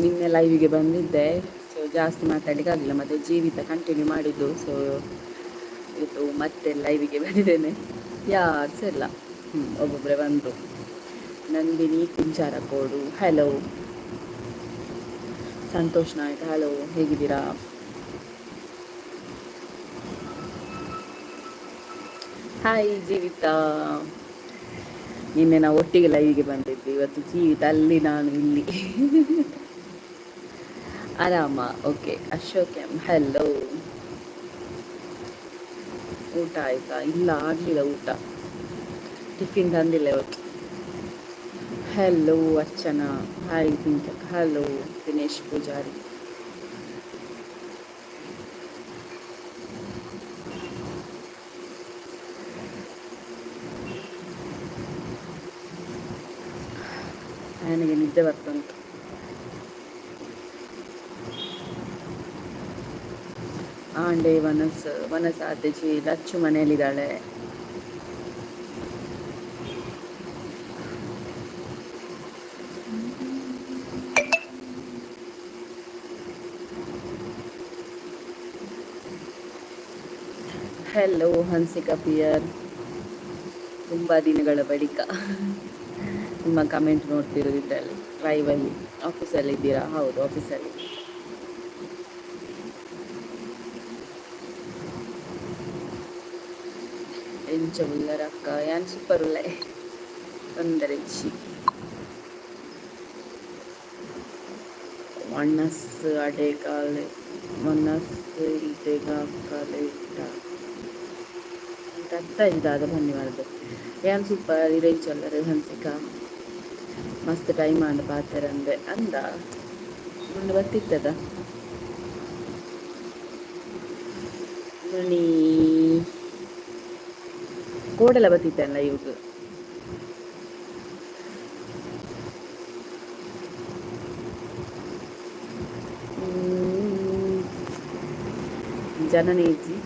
ನಿನ್ನೆ ಲೈವಿಗೆ ಬಂದಿದ್ದೆ. ಸೊ ಜಾಸ್ತಿ ಮಾತಾಡಲಿಕ್ಕೆ ಆಗಲಿಲ್ಲ, ಮತ್ತು ಜೀವಿತ ಕಂಟಿನ್ಯೂ ಮಾಡಿದ್ದು. ಸೊ ಇದು ಮತ್ತೆ ಲೈವಿಗೆ ಬಂದಿದ್ದೇನೆ. ಯಾರು ಸಹ ಇಲ್ಲ. ಒಬ್ಬೊಬ್ಬರೇ ಬಂದರು. ನಂದಿನಿ ಕುಂಚಾರಕೋಡು ಹಲೋ. ಸಂತೋಷ್ ನಾಯ್ಕ ಹಲೋ, ಹೇಗಿದ್ದೀರಾ? ಹಾಯ್ ಜೀವಿತ. ನಿನ್ನೆ ನಾವು ಒಟ್ಟಿಗೆ ಲೈವಿಗೆ ಬಂದಿದ್ವಿ. ಇವತ್ತು ಜೀವಿತ ಅಲ್ಲಿ, ನಾನು ಇಲ್ಲಿ. ಆರಾಮ? ಓಕೆ. Ashok M hello. ಊಟ ಆಯ್ತಾ? ಇಲ್ಲ, ಆಗಲಿಲ್ಲ ಊಟ. ಟಿಫಿನ್ ತಂದಿಲ್ಲ ಇವತ್ತು. ಹಲೋ ಅರ್ಚನಾ. ಹಾಯ್ ಪಿಂಚಕ್. ಹಲೋ ದಿನೇಶ್ ಪೂಜಾರಿ. ನನಗೆ ನಿದ್ದೆ ಬರ್ತುಂಟು. ಆಂಡೆ ವನಸ್ ವನಸ್ ಆತೇಜಿ. ಲಚ್ಚು ಮನೆಯಲ್ಲಿದ್ದಾಳೆ. ಹಲೋ ಹನ್ಸಿಕಾ ಪಿಯರ್. ತುಂಬ ದಿನಗಳ ಬಳಿಕ ನಿಮ್ಮ ಕಮೆಂಟ್ ನೋಡ್ತಿರೋದು ಇದರಲ್ಲಿ, ಲೈವಲ್ಲಿ. ಆಫೀಸಲ್ಲಿ ಇದ್ದೀರಾ? ಹೌದು, ಆಫೀಸಲ್ಲಿ. ಎಂಚ ಉಲ್ಲರಕ್ಕ? ಯಾನ್ ಸೂಪರ್ ಉಲ್ಲೆ, ತೊಂದರೆ ಇಜ್ಜಿ. ಒಣಸ್ ಅಡೆಗಾಲೆ ಒಣಸ್ ಇಡೆಗಾಕಲೆಟ ಅಂತ ಅರ್ಥ ಇದ್ದಾದ ಬನ್ನಿ ಮಾಡ್ದು. ಯಾನ್ ಸೂಪರ್, ಇರೆಂಚೊಲ್ಲರು ಹನ್ಸಿಕಾ? ಮಸ್ತ್ ಟೈಮ್ ಆಂಡ್ ಪಾತೆರಂದೆ ಅಂದ ಮೊನ್ನೆ ಬತ್ತಿತ್ತದ ಮಣಿ ಕೋಡೆಲ್ಲ ಬತ್ತಿತ್ತಲ್ಲ ಇವಾಗ. ಜನನಿ ಇಜ್ಜಿ.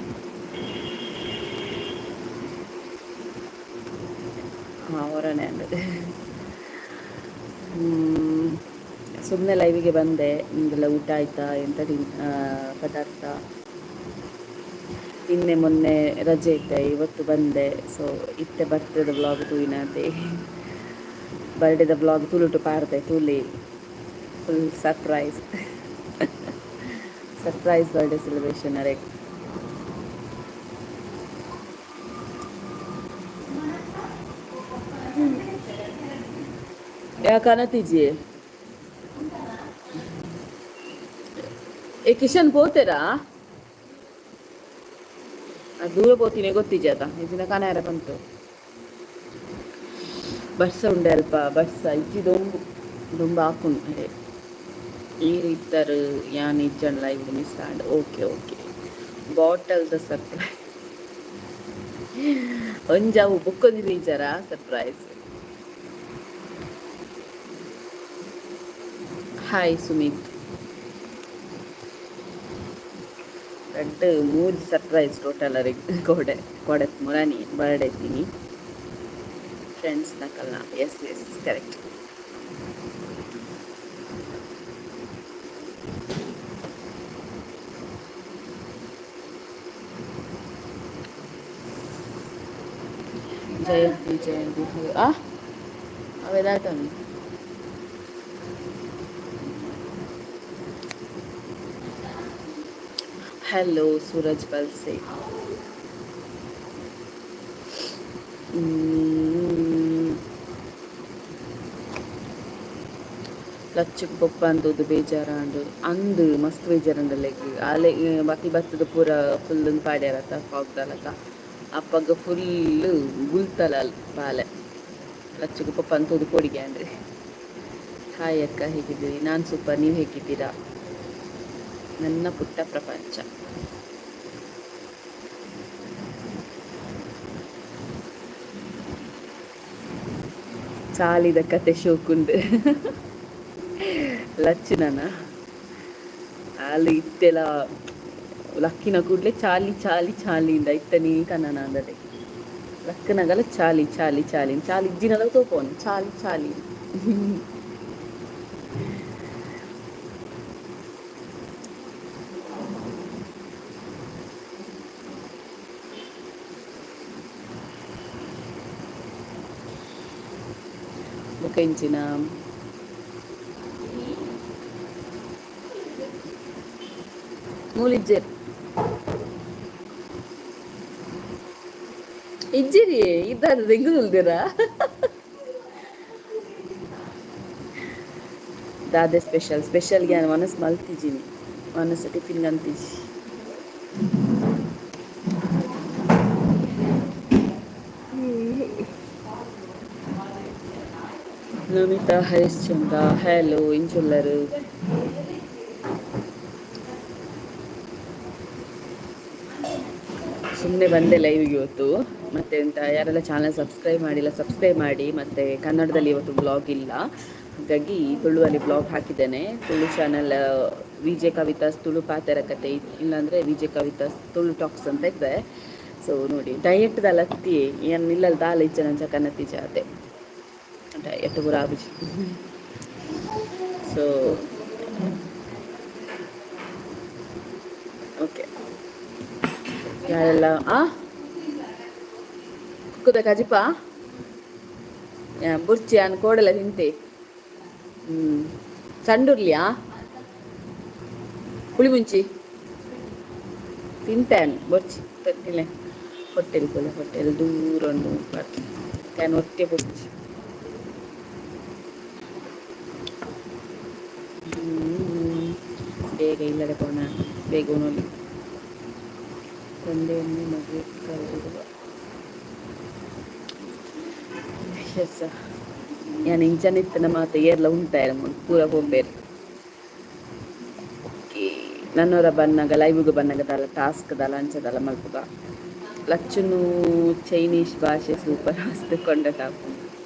ಹಾಂ, ಹೊರನೆ ಅಂದ. ಸುಮ್ಮನೆ ಲೈವಿಗೆ ಬಂದೆ. ನಿಮ್ದೆಲ್ಲ ಊಟ ಆಯ್ತಾ? ಎಂತ ಪದಾರ್ಥ? ನಿನ್ನೆ ಮೊನ್ನೆ ರಜೆ ಇತ್ತೆ, ಇವತ್ತು ಬಂದೆ. ಸೊ ಇತ್ತೆ ಬರ್ತದ ವ್ಲಾಗ್ ತೂಯಿನತೆ. ಬರ್ಡೇದ ವ್ಲಾಗ್ ತುಳುಟು ಪಾಡ್ದೆ, ತೂಲೆ. Full surprise, surprise birthday celebration. ಅರೆ ಯಾಕನತಿಜಿ? ಏ ಕಿಶನ್, ಪೋತೆರಾ? ದೂರ ಪೋತೀನಿ ಗೊತ್ತಿಜಾತ ಇದಿನ ಕನಾರ ಬಂತು. ಬರ್ಸ ಉಂಡೆ ಅಲ್ಪ. ಬರ್ಸ ಇಜ್ಜಿ, ದೊಂಬು ದೊಂಬು ಹಾಕುಂಡು. ಅರೆ ಈರ್ ಇತ್ತರು, ಯಾನ್ ಇಜ್ಜಂಡ ಲೈವ್ ಮಿಸ್ ಆಂಡ್. Okay okay. ಬಾಟಲ್ದ ಸರ್ಪ್ರೈಸ್ ಒಂಜವು ಬುಕ್ಕೊಂಜಿ ಟೀಚರಾ ಸರ್ಪ್ರೈಸ್. ಹಾಯ್ ಸುಮಿತ್. ರಡ್ಡ್ ಮೂಜಿ ಸರ್ಪ್ರೈಸ್ ಟೋಟಲ್ ಅರೆಗ್ ಕೋಡೆ. ಕೋಡೆ ಮುರಾನಿ ಬರ್ಡೇ ಇತ್ತೀನಿ ಫ್ರೆಂಡ್ಸ್ ನಕಲ್ನ. Yes yes, correct. Jayanti Jayanti. ಆ ಅವೆದಾಯ್ತು. ಹಲೋ ಸೂರಜ್ ಬಲ್ಸೆ. ಲಚ್ಚಕ್ ಪೊಪ್ಪ ಅಂತದ್ದು ಬೇಜಾರಾಂಡು ಅಂದು. ಮಸ್ತ್ ಬೇಜಾರಂಡಲೆಗ್ ಆಲೆ ಬಾಕಿ ಬತ್ತದ ಪೂರ ಫುಲ್ ಪಾಡ್ಯಾರತ್ತ ಫಾಗ್ದಲತ್ತ. ಅಪ್ಪಗ ಫುಲ್ ಗುಲ್ತಲ ಬಾಲೆ. ಲಚ್ಚುಗು ಪೊಪ್ಪ ಅಂತದ್ದು ಪೋಡಿಗೆ ಅಂಡ್. ಹಾಯ್ ಅಕ್ಕ, ಹೇಗಿದ್ದೀರಿ? ನಾನು ಸೂಪರ್, ನೀವು ಹೇಗಿದ್ದೀರಾ? ನನ್ನ ಪುಟ್ಟ ಪ್ರಪಂಚ. ಚಾಲಿದ ಕತೆ ಶೋಕುಂಡು ಲಚ್ಚುನನ. ಅಲ್ಲಿ ಇತ್ತೆಲ ಲಕ್ಕಿನ ಕೂಡಲೇ ಚಾಲಿ ಚಾಲಿ ಚಾಲಿಂದ ಇತ್ತನೇ ಕನ್ನನ ಅಂದರೆ ಲಕ್ಕನಗಲ ಚಾಲಿ ಚಾಲಿ ಚಾಲಿ ಚಾಲಿ ಇಜ್ಜಿನಲ ತೋಪೋನು ಚಾಲಿ ಚಾಲಿ. ಬೊಕ ಎಂಚಿನ ಮೂಲಿಜ್ಜೆರ್ ಇಜ್ಜಿರಿ ಇದ್ದಾದ ದೆಂಗು ತುಲ್ದಿರಾ. ದಾದೆ ಸ್ಪೆಷಲ್ ಸ್ಪೆಷಲ್ಗೆ ನಾನು ಮನಸ್ಸು ಮಲ್ತಿದ್ದೀನಿ, ಮನಸ್ಸು ಟಿಫಿನ್ಗೆ ಅಂತಿಜಿ. ನಮಿತಾ ಹರಿಶ್ಚಂದ್ರ ಹಲೋ ಇಂಚುಲ್ಲರು. ಸುಮ್ಮನೆ ಬಂದೆ ಲೈವ್ಗೆ ಇವತ್ತು. ಮತ್ತೆ ಎಂತ, ಯಾರೆಲ್ಲ ಚಾನಲ್ ಸಬ್ಸ್ಕ್ರೈಬ್ ಮಾಡಿಲ್ಲ ಸಬ್ಸ್ಕ್ರೈಬ್ ಮಾಡಿ. ಮತ್ತು ಕನ್ನಡದಲ್ಲಿ ಇವತ್ತು ಬ್ಲಾಗ್ ಇಲ್ಲ, ಹಾಗಾಗಿ ತುಳುವಲ್ಲಿ ಬ್ಲಾಗ್ ಹಾಕಿದ್ದೇನೆ. ತುಳು ಚಾನಲ್ ವಿಜೆ ಕವಿತಾಸ್ ತುಳು ಪಾತೆರ ಕತೆ, ಇಲ್ಲಾಂದರೆ ವಿಜೆ ಕವಿತಾಸ್ ತುಳು ಟಾಕ್ಸ್ ಅಂತ ಇದೆ. ಸೊ ನೋಡಿ, ಡಯೆಟ್ದ ಲತ್ತಿ ಏನು ಇಲ್ಲಲ್ಲಿ ದಾಲ ಇಚ್ಚ ನಂಚ ಕನ್ನತ್ತಿ ಜಾತೆ ಡಯೆಟ್ ಪೂರ ಆಪುಜಿ. ಸೊ ಓಕೆ, ಯಾರೆಲ್ಲ ಆ ಕುಕ್ಕುದ ಕಜಿಪ ಬುರ್ಚಿ ಅನ್ ಕೋಡಲ ತಿಂತೆ. ಸಂಡುರ್ಲಿಯಾ ಪುಳಿ ಮುಂಚಿ ತಿಂತೇನೆ ಬೊರ್ಚಿ ತತ್ತಿಲೆ ಹೊಟ್ಟೆಲ್ ಪೋಲೆ ಹೊಟ್ಟೆಲ್ ದೂರ ಉಂಡು can ಒತ್ತೆ ಬೊರ್ಚಿ. ಬೇಗ ಇಲ್ಲಡೆ ಪೋಣ ಬೇಗ ಉಣಲಿ ತಂದೆಯನ್ನು ಮದುವೆ ಕರೆದಿರುವ. ಎಸ್, ಯಾನ್ ಇಂಚನ ಇತ್ತನ ಮಾತ ಏರ್ಲ ಉಂಟಾಯ ಪೂರ ಪೋಪೇರು. ಓಕೆ, ನನ್ನೋರ ಬನ್ನಗ ಲೈವ್ಗ್ ಬನ್ನಗ ದಾಲ ಟಾಸ್ಕ್ ದಾಲ ಅಂಚ ದಾಲ ಮಲ್ಪುಗ. ಲಚ್ಚುನು ಚೈನೀಸ್ ಭಾಷೆ ಸೂಪರ್ ಮಸ್ತ್ ಕೊಂಡಟ.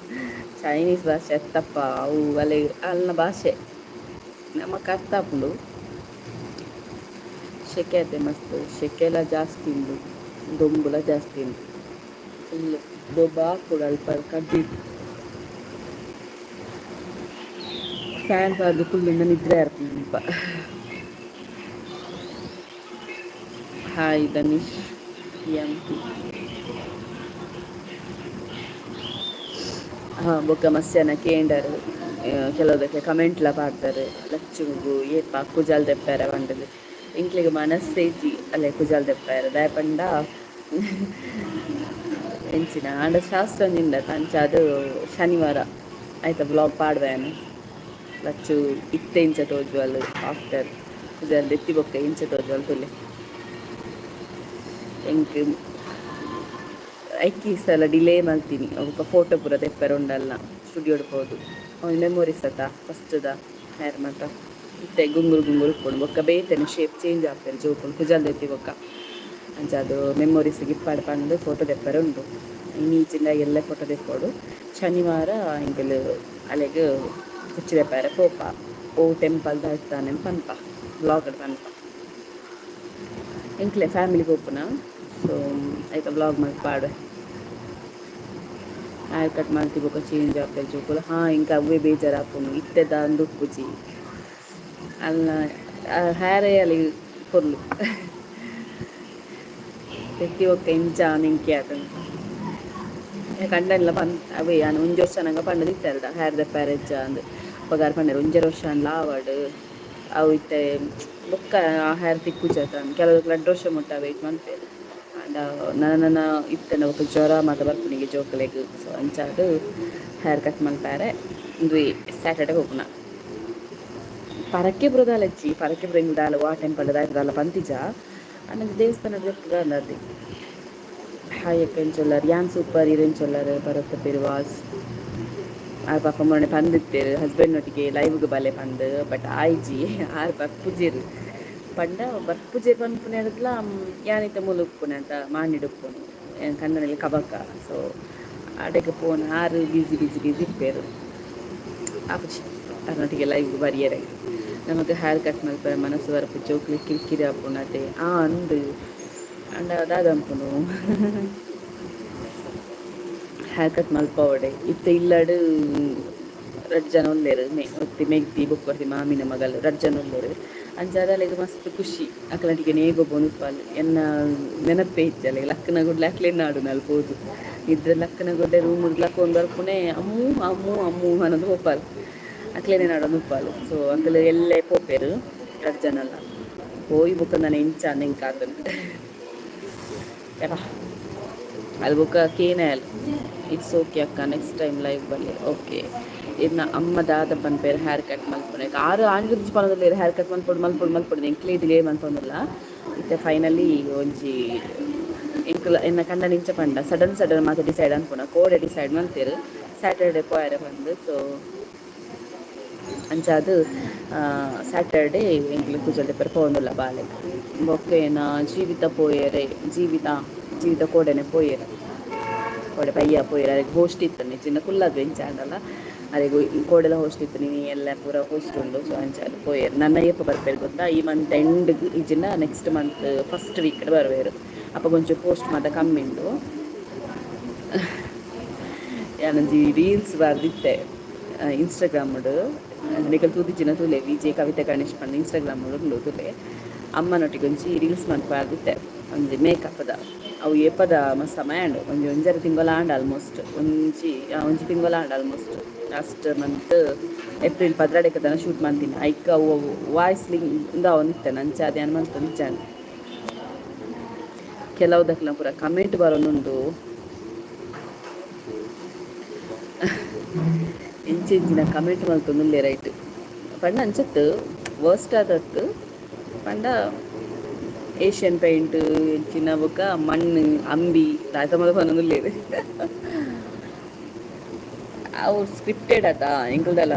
ಚೈನೀಸ್ ಭಾಷೆ ಅತ್ತಪ್ಪ, ಅವು ಅಲೆ ಅಲ್ನ ಭಾಷೆ ನಮಕ್ ಅರ್ಥ ಆಪುಂಡು. ಶೆಕೆ ಅತೆ ಮಸ್ತ್, ಶೆಕೆಲ ಜಾಸ್ತಿ ಉಂಡು, ದೊಂಬುಲ ಜಾಸ್ತಿ ಉಂಡು. ಫುಲ್ ದೊಂಬು ಆಪುಂಡು ಅಲ್ಪ ಕಡ್ಡಿ ಫ್ಯಾನ್ ಪಾಡ್ದು ಕುಲ್ಲುಂಡ ನಿದ್ರೆ ಆರ್ಪುಂಡು. Hi Dhanish M P. ಹಾಂ, ಬೊಕ್ಕ ಮಸ್ತ್ ಕೇಂಡರ್, ಕೆಲವುದಕ್ಕೆ ಕಮೆಂಟ್ಲ ಪಾಡ್ತಾರೆ ಲಚ್ಚುಗು ಏಪ ಕುಜಾಲ್ ದೆಪ್ಪಾರ ಪಂಡದು. ಎಂಕ್ಲೆಗ್ ಮನಸ್ಸೇ ಇಜ್ಜಿ ಅಲ್ಲೇ ಕುಜಾಲ್ ದೆಪ್ಪಾರ ದಾಯೆ ಪಂಡ ಎಂಚಿನ ಆಂಡ ಶಾಸ್ತ್ರ ಒಂಜಿ ಅಂಚ ಅದು ಶನಿವಾರ ಆಯ್ತಾ ಬ್ಲಾಗ್ ಪಾಡ್ವೇನು. ಲಚ್ಚು ಇತ್ತೆ ಇಂಚ ತೋಜುವಲ್, ಆಫ್ಟರ್ ಕುಜಾಲ್ ದೆತ್ತಿ ಬೊಕ್ಕ ಇಂಚ ತೋಜುವಲ್ ತುಲೆ. ಎಂಕ್ ಐಕ್ ಈ ಸಲ ಡಿಲೇ ಮಲ್ತೀನಿ. ಬೊಕ್ಕ ಫೋಟೋ ಪೂರ ದೆಪ್ಪರೆ ಉಂಡಲ್ಲ ಸ್ಟುಡಿಯೋಡ್ ಪೋದು, ಒಂಜಿ ಮೆಮೊರೀಸ್ ಅತ್ತ. ಫಸ್ಟ್ದ ಹೇರ್ ಮಾತ ಇತ್ತೆ ಗುಂಗುರು ಗುಂಗುರು ಉಪ್ಪುಂಡು. ಬೊಕ್ಕ ಬೇತೆನೆ ಶೇಪ್ ಚೇಂಜ್ ಆಪೆರ್ ಜೋಕುಲು ಕುಜಲ್ ದೆತ್ತಿ ಬೊಕ್ಕ. ಅಂಚ ಅದು ಮೆಮೊರೀಸ್ ಇಪ್ಪಡ್ ಪಂದ್ ಫೋಟೋ ದೆಪ್ಪರೆ ಉಂಡು. ಇನಿ ಇಜ್ಜಿಂಡ ಎಲ್ಲೆ ಫೋಟೋ ದೆಪ್ಪೊಡು. ಶನಿವಾರ ಎಂಕುಲು ಅಲೆಗ್ ಕುಚ್ಚು ದೆಪ್ಪರೆ ಪೋಪ. ಓ ಟೆಂಪಲ್ ದಾಯ್ತಾನೆ ಪನ್ಪ, ಬ್ಲಾಗ್ ಪನ್ಪ. ಎಂಕ್ಲೆ ಫ್ಯಾಮಿಲಿ ಪೋಪುನ. ಸೊ ಐತ ಬ್ಲಾಗ್ ಮಲ್ತ್ ಪಾಡ್ವೆ. ಹೇರ್ ಕಟ್ ಮಲ್ತಿ ಬೊಕ್ಕ ಚೇಂಜ್ ಆಪೆರ್ ಜೋಕುಲು. ಹಾಂ, ಎಂಕ್ ಅವ್ವೇ ಬೇಜಾರ್ ಆಪುಂಡು. ಇತ್ತೆದ ಅಂದ್ ಉಪ್ಪುಜಿ ಅಲ್ನ ಹೇರೇ ಅಲೆಗ್ ಪೊರ್ಲು. ತೆತ್ತಿ ಬೊಕ್ಕ ಎಂಚ ಎಂಕೆ ಆತುಂಡು. ಕಂಡನಿಲ ಪನ್ ಅವೇ ಯಾನ್ ಒಂಜಿ ವರ್ಷ ನಂಗ ಪಂಡದ್ ಇತ್ತೆರ್ಡ ಹೇರ್ ದೆಪ್ಪರೆ ಇಜ್ಜ ಅಂದ್. ಅಪಗ ಆರ್ ಪಂಡೆರ್ ಒಂಜರೆ ವರ್ಷ ಆಂಡ್ಲ ಆವಡ್, ಅವು ಇತ್ತೆ ಬೊಕ್ಕ ಆ ಹೇರ್ ತಿಕ್ಕುಜತ. ಕೆಲವು ರಡ್ಡ್ ವರ್ಷ ಮುಟ್ಟ ವೇಟ್ ಮನ್ಪೆರ್. ಆಂಡ ನನ ನನ ಇತ್ತೆಂಡ ಬೊಕ್ಕ ಜ್ವರ ಮಾತ ಬರ್ಪುನಿಗೆ ಜೋಕುಲೆಗ್. ಸೊ ಅಂಚಾದ್ ಹೇರ್ ಕಟ್ ಮನ್ಪೆರೆ ಉಂದುವೇ ಸ್ಯಾಟರ್ಡೆ ಪೋಪುನ. ಪರಕೆ ಪೂರ ದಾಲ ಇಜ್ಜಿ, ಪರಕೆ ಪೂರ ಎಂಕ್ ದಾಲ ವಾ ಟೆಂಪಲ್ ದಾಲ ದಾಲ ಪಂತಿಜ. ಆಂಡ ದೇವಸ್ಥಾನಡ್ ದೆಪ್ಪುಗ ಅಂದಾತೆ. ಹಾಯ್ ಅಕ್ಕ, ಎಂಚೊಲ್ಲರ್? ಯಾನ್ ಸೂಪರ್, ಇರ್ ಎಂಚೊಲ್ಲರ್? ಭರತ್ ಬಿರ್ವಾಸ್ ಆರ್ ಪಾಪ ಮೊನ್ನೆ ಪಂದಿತ್ತೆರ್ ಹಸ್ಬೆಂಡ್ ನೊಟ್ಟಿಗೆ ಲೈವ್ಗ್ ಬಲೆ ಪಂದ್, ಬಟ್ ಆಯ್ಜಿ. ಆರ್ ಬರ್ಪುಜೆರ್ ಪಂಡ ಬರ್ಪುಜೆರ್ ಪನ್ಪುನೆರ್ದ್ಲ ಯಾನ್ ಇತ್ತೆ ಮೂಲು ಉಪ್ಪುನೆ ಅಂತ ಮಾಣಿಡ್ ಉಪ್ಪುನು, ಯಾನ್ ಕಂಡನಿಲ್ ಕಬಕ. ಸೊ ಅಡೆಗ್ ಪೋನ ಆರ್ ಬಿಸಿ ಬಿಸಿ ಬಿಸಿ ಇಪ್ಪೆರ್, ಆಪುಜಿ ಆರ್ನೊಟ್ಟಿಗೆ ಲೈವ್ಗ್ ಬರಿಯೆರೆ. ನಮಕ್ ಹೇರ್ ಕಟ್ ಮಲ್ಪೆರೆ ಮನಸ್ಸು ಬರ್ಪುಜಿ, ಜೋಕ್ಲೆಗ್ ಕಿರಿಕಿರಿ ಆಪುಂಡು ಅತೆ. ಆ ಅಂದ್, ಆಂಡ ದಾದ ಅನ್ಪುಂಡು, ಹೇರ್ ಕಟ್ ಮಲ್ಪವಡೆ. ಇತ್ತೆ ಇಲ್ಲಡ್ ರಡ್ಡ್ ಜನ ಉಲ್ಲೆರ್, ಮೆ ಒರ್ತಿ ಮೆಗ್ದಿ ಬೊಕ್ಕ ಒರ್ತಿ ಮಾಮಿನ ಮಗಲ್, ರಡ್ಡ್ ಜನ ಉಲ್ಲೆರ್. ಅಂಚಾದ್ ಅಲೆಗ್ ಮಸ್ತ್ ಖುಷಿ. ಅಕ್ಲಟಿಗೆ ನೇಗೊಬ್ಬೊಂದು ಎನ್ನ ನೆನಪೇ ಇಜ್ಜಿ ಅಲೆಗ್. ಲಕ್ಕನ ಗುಡ್ಲೆ ಅಕ್ಲೆನ್ ನಾಡುನಲ್ ಪೋದು. ನಿದ್ರೆ ಲಕ್ಕನ ಗುಡ್ಡೆ ರೂಮ್ ಲಕ್ಕೊಂದು ಬರ್ಪುನೆ ಅಮ್ಮು ಅಮ್ಮು ಅಮ್ಮು ಅನ್ನೋದು ಪೋಪಾಲ್. ಅಕ್ಲೆನೆ ನಾಡೊಂದು ಉಪ್ಪಾಲ್. ಸೊ ಅಕ್ಲೆ ಎಲ್ಲೆ ಪೋಪೆರ್ ರಡ್ಡ್ ಜನಲ. ಪೋಯಿ ಬೊಕ್ಕ ನನ ಇಂಚ ಎಂಕಾತುಂಡು ಅದು ಬೊಕ್ಕ ಕೇನಾಲ್. It's okay ಅಕ್ಕ, ನೆಕ್ಸ್ಟ್ ಟೈಮ್ ಲೈವ್ ಬಲ್ಲೆ. ಓಕೆ. ಇರ್ನ ಅಮ್ಮ ದಾದ ಪನ್ಪೆರ್ ಹೇರ್ ಕಟ್ ಮಲ್ಪುನೆ? ಆರು ಆಂಡ್ಲ ಪನೊಂದುಲ್ಲೆರ್ ಹೇರ್ ಕಟ್ ಮಲ್ಪೊಡು ಮಲ್ಪೊಡು ಮಲ್ಪೊಡು. ಎಂಕ್ಲೆ ಡಿಲೇ ಮಲ್ಪೊಂದುಲ್ಲ. ಇತ್ತೆ ಫೈನಲಿ ಒಂಜಿ ಎಂಕುಲ ಎನ್ನ ಕಂಡನಿ ಇಂಚ ಪಂಡ ಸಡನ್ ಸಡನ್ ಮಾತ ಡಿಸೈಡ್ ಅನ್ಪುನ. ಕೋಡೆ ಡಿಸೈಡ್ ಮಲ್ತೆರ್ ಸ್ಯಾಟರ್ಡೆ ಪೋಯರೆ ಪಂದ್. ಸೊ ಅಂಚಾದ್ ಸ್ಯಾಟರ್ಡೆ ಎಂಕ್ಲು ಕೂಜಲ್ ದೆಪ್ಪರೆ ಪೋವೊಂದುಲ್ಲ ಬಾಲೆಗ್. ಬೊಕ್ಕ ಏನ ಜೀವಿತ ಪೋಯೆರೆ? ಜೀವಿತ ಜೀವಿತ ಕೋಡೆನೆ ಪೋಯೆರ್. ಕೋಡೆ ಬಯ್ಯ ಪೋಯೆರ್. ಅರೆಗ್ ಹೋಸ್ಟ್ ಇತ್ತುಂಡು. ಇಜ್ಜಿಂಡ ಕುಲ್ಲದು ಎಂಚ ಆಂಡಲ. ಅರೆಗ್ ಕೋಡೆಲ ಹೋಸ್ಟ್ ಇತ್ತು, ಇನಿ ಎಲ್ಲ ಪೂರ ಹೋಸ್ಟ್ ಉಂಡು. ಸೊ ಅಂಚಾದ್ ಪೋಯೆರ್. ನನ್ನ ಏಪ ಬರ್ಪೆರ್ ಗೊತ್ತಾ? ಈ ಮಂತ್ ಎಂಡ್ಗ್ ಇಜ್ಜಿಂಡ ನೆಕ್ಸ್ಟ್ ಮಂತ್ ಫಸ್ಟ್ ವೀಕ್ ಬರ್ವೇರು. ಅಪಗ ಒಂಚೂರು ಪೋಸ್ಟ್ ಮಾತ ಕಮ್ಮಿ ಉಂಡು. ಯಾನೊಂಜಿ ರೀಲ್ಸ್ ಬಾರ್ದಿತ್ತೆ ಇನ್ಸ್ಟಾಗ್ರಾಮ್ಡ್. ನಿಕಲ್ ತೂದಿಜ್ಜಿನ ತೂಲೆ. ವಿಜೆ ಕವಿತಾ ಗಣೇಶ್ ಪಂದ್ ಇನ್ಸ್ಟಾಗ್ರಾಮ್ ಉಂಡು, ತೂಲೆ. ಅಮ್ಮನೊಟ್ಟಿಗೆ ಒಂಜಿ ರೀಲ್ಸ್ ಮನ್ಪಾದಿತ್ತೆ ಒಂಜಿ ಮೇಕಪ್ದ. ಅವು ಏಪದ ಮಸ್ತ್ ಸಮಯ ಆಂಡ್. ಒಂಜಿ ಒಂಜರೆ ತಿಂಗೊಲ ಆಂಡ್ ಆಲ್ಮೋಸ್ಟ್. ಒಂಜಿ ಒಂಜಿ ತಿಂಗೊಲ ಆಂಡ್ ಆಲ್ಮೋಸ್ಟ್. ಲಾಸ್ಟ್ ಮಂತ್ ಏಪ್ರಿಲ್ 12 ದಾನ ಶೂಟ್ ಮಂತಿನ. ಐಕ್ ಅವು ವಾಯ್ಸ್ ಲಿಂಕ್ ಉಂದಾವೊಂದಿತ್ತೆ. ಅಂಚ ಯಾನ್ ಮಂತೊಂದಿಜ್ಜಾಂಡ್. ಕೆಲವು ದಕ್ಲೆನ ಪೂರ ಕಮೆಂಟ್ ಬರೊಂದುಂಡು. ಇಂಚಿಂಚಿನ ಕಮೆಂಟ್ ಮಲ್ತೊಂದುಲ್ಲೆರ್. ಐಟ್ ಪಂಡ ಅಂಚತ್ ವರ್ಸ್ಟ್ ಆದತ್ತು ಪಂಡ ಏಷ್ಯನ್ ಪೇಂಟ್ ಇಂಚಿನ ಬೊಕ್ಕ ಮಣ್ಣು ಅಂಬಿ ದಾದ ಮದ ಪನೊಂದುಲ್ಲೆರ್. ಅವು ಸ್ಕ್ರಿಪ್ಟೆಡ್ ಅತ. ಎಂಕುಲ್ದಲ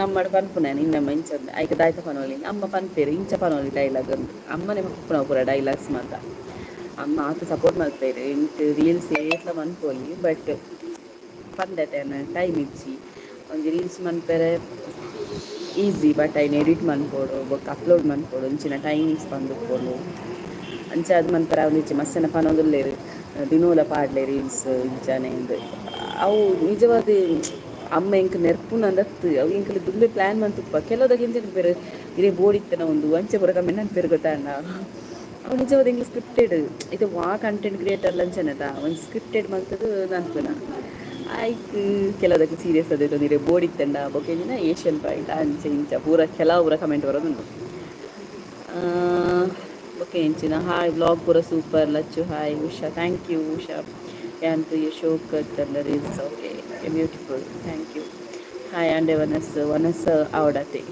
ನಮ್ಮಡ ಪನ್ಪುನ ನಿನ್ನಮ್ಮ ಇಂಚ ಐಕ್ ದಾಯ್ತ ಪನೊಲಿ. ಅಮ್ಮ ಪನ್ಪೆರ್ ಇಂಚ ಪನೊಲಿ ಡೈಲಾಗ್. ಅಮ್ಮನೆ ಪನ್ಪುನವು ಪೂರ ಡೈಲಾಗ್ಸ್ ಮಾತ. ಅಮ್ಮ ಆತ್ ಸಪೋರ್ಟ್ ಮಲ್ಪೆರ್. ಎಂಕ್ ರೀಲ್ಸ್ ಏತ್ಲ ಮನ್ಪೊಲಿ, ಬಟ್ ಪಂದೆತೆ ಟೈಮ್ ಇಜ್ಜಿ. ಒಂಜಿ ರೀಲ್ಸ್ ಮನ್ಪೆರೆ ಈಸಿ, ಬಟ್ ಐನ್ ಎಡಿಟ್ ಮನ್ಪೊಡು ಬೊಕ್ಕ ಅಪ್ಲೋಡ್ ಮನ್ಪೊಡು. ಇಂಚಿನ ಟೈಮಿಂಗ್ಸ್ ಪಂದುಪ್ಪೊಡು. ಅಂಚ ಅದು ಮನ್ಪೆರೆ ಆವೊಂದಿಜ್ಜಿ. ಮಸ್ತ್ ಜನ ಪನೊಂದುಲ್ಲೆರ್ ದಿನೋಲ ಪಾಡ್ಲೆ ರೀಲ್ಸ್ ಇಂಚನೆ ಇಂದ್. ಅವು ನಿಜವಾದ್ ಅಮ್ಮ ಎಂಕ್ ನೆರ್ಪುನಂದತ್ತು. ಅವು ಎಂಕುಲು ದುಂಬೆ ಪ್ಲ್ಯಾನ್ ಮಂತುಪ್ಪ. ಕೆಲವುದಕ್ಕೆ ಎಂಚ ಪನ್ಪೆರ್, ಇರೆ ಬೋಡಿತ್ತನ ಉಂದು ಅಂಚ ಪೂರ ಕಮೆಂಟ್ ಮನ್ಪೆರ್ ಗೊತ್ತಾಂಡ. ಅವು ನಿಜವಾದ್ ಎಂಕ್ಲು ಸ್ಕ್ರಿಪ್ಟೆಡ್. ಇತ್ತೆ ವಾ ಕಂಟೆಂಟ್ ಕ್ರಿಯೇಟರ್ ಅಂಚನೆತ ಒಂಜಿ ಸ್ಕ್ರಿಪ್ಟೆಡ್ ಮಲ್ತುದು ಮನ್ಪುನ. ಐಕ್ ಕೆಲವುದಕ್ಕೆ ಸೀರಿಯಸ್ ಆದ್ ಇರೆ ಬೋಡಿತ್ತಂಡ ಬೊಕ್ಕ ಎಂಚಿನ ಏಷ್ಯನ್ ಪೇಂಟ್ ಅಂಚ ಇಂಚ ಪೂರ ಕೆಲವು ಪೂರ ಕಮೆಂಟ್ ಬರೋದುಂಡು. ಬೊಕ್ಕ ಎಂಚಿನ? ಹಾಯ್, ವ್ಲಾಗ್ ಪೂರ super Lachchu. Hi Usha, thank you Usha. ಯಾಂತ್ Ashok reels. Okay, beautiful, thank you. Hi ಅಂಡೆ ವನಸ್ ವನಸ್ ಆವಡತೆ.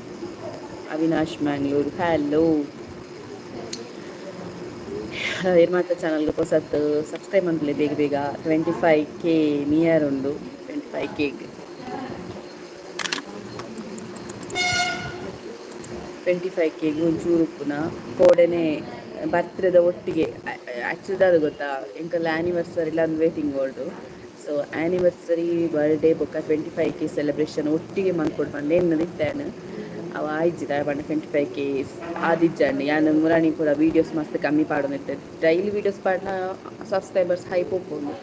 ಅವಿನಾಶ್ ಮ್ಯಾಂಗ್ಳೂರ್, ಹಲೋ. ಇರ್ಮಾತ ಚಾನಲ್ಗೆ ಪೊಸತ್ ಸಬ್ಸ್ಕ್ರೈಬ್ ಮನ್ಪುಲೆ ಬೇಗ ಬೇಗ. 25K near ಉಂಡು. 25 ಕೆಗ್, 25 ಕೆಗ್ ಒಂಚೂರು ಉಪ್ಪುನ. ಕೋಡೆನೆ ಬರ್ತ್ಡೇದ ಒಟ್ಟಿಗೆ. ಆ್ಯಕ್ಚುಲಿ ದಾದ ಗೊತ್ತಾ, ಎಂಕಲ್ಲ ಆ್ಯನಿವರ್ಸರಿ ಇಲ್ಲ waiting old. So anniversary, birthday ಬೊಕ್ಕ 25 ಕೆ ಸೆಲೆಬ್ರೇಷನ್ ಒಟ್ಟಿಗೆ ಮನ್ಪೊಡು ಪಂದ್ ಎನ್ನದಿತ್ತೆ. ಅವು ಆಯ್ಜಿ. ದಾಯೆ ಪಂಡ 25 ಕೆ ಆದಿಜ್ಜಂಡ್. ಯಾನ್ ಮುರಾನಿ ಪೂರ ವೀಡಿಯೋಸ್ ಮಸ್ತ್ ಕಮ್ಮಿ ಪಾಡೊಂದಿತ್ತೆ. ಡೈಲಿ ವೀಡಿಯೋಸ್ ಪಾಡ್ನ ಸಬ್ಸ್ಕ್ರೈಬರ್ಸ್ ಹೈ ಪೋಪುಂಡು,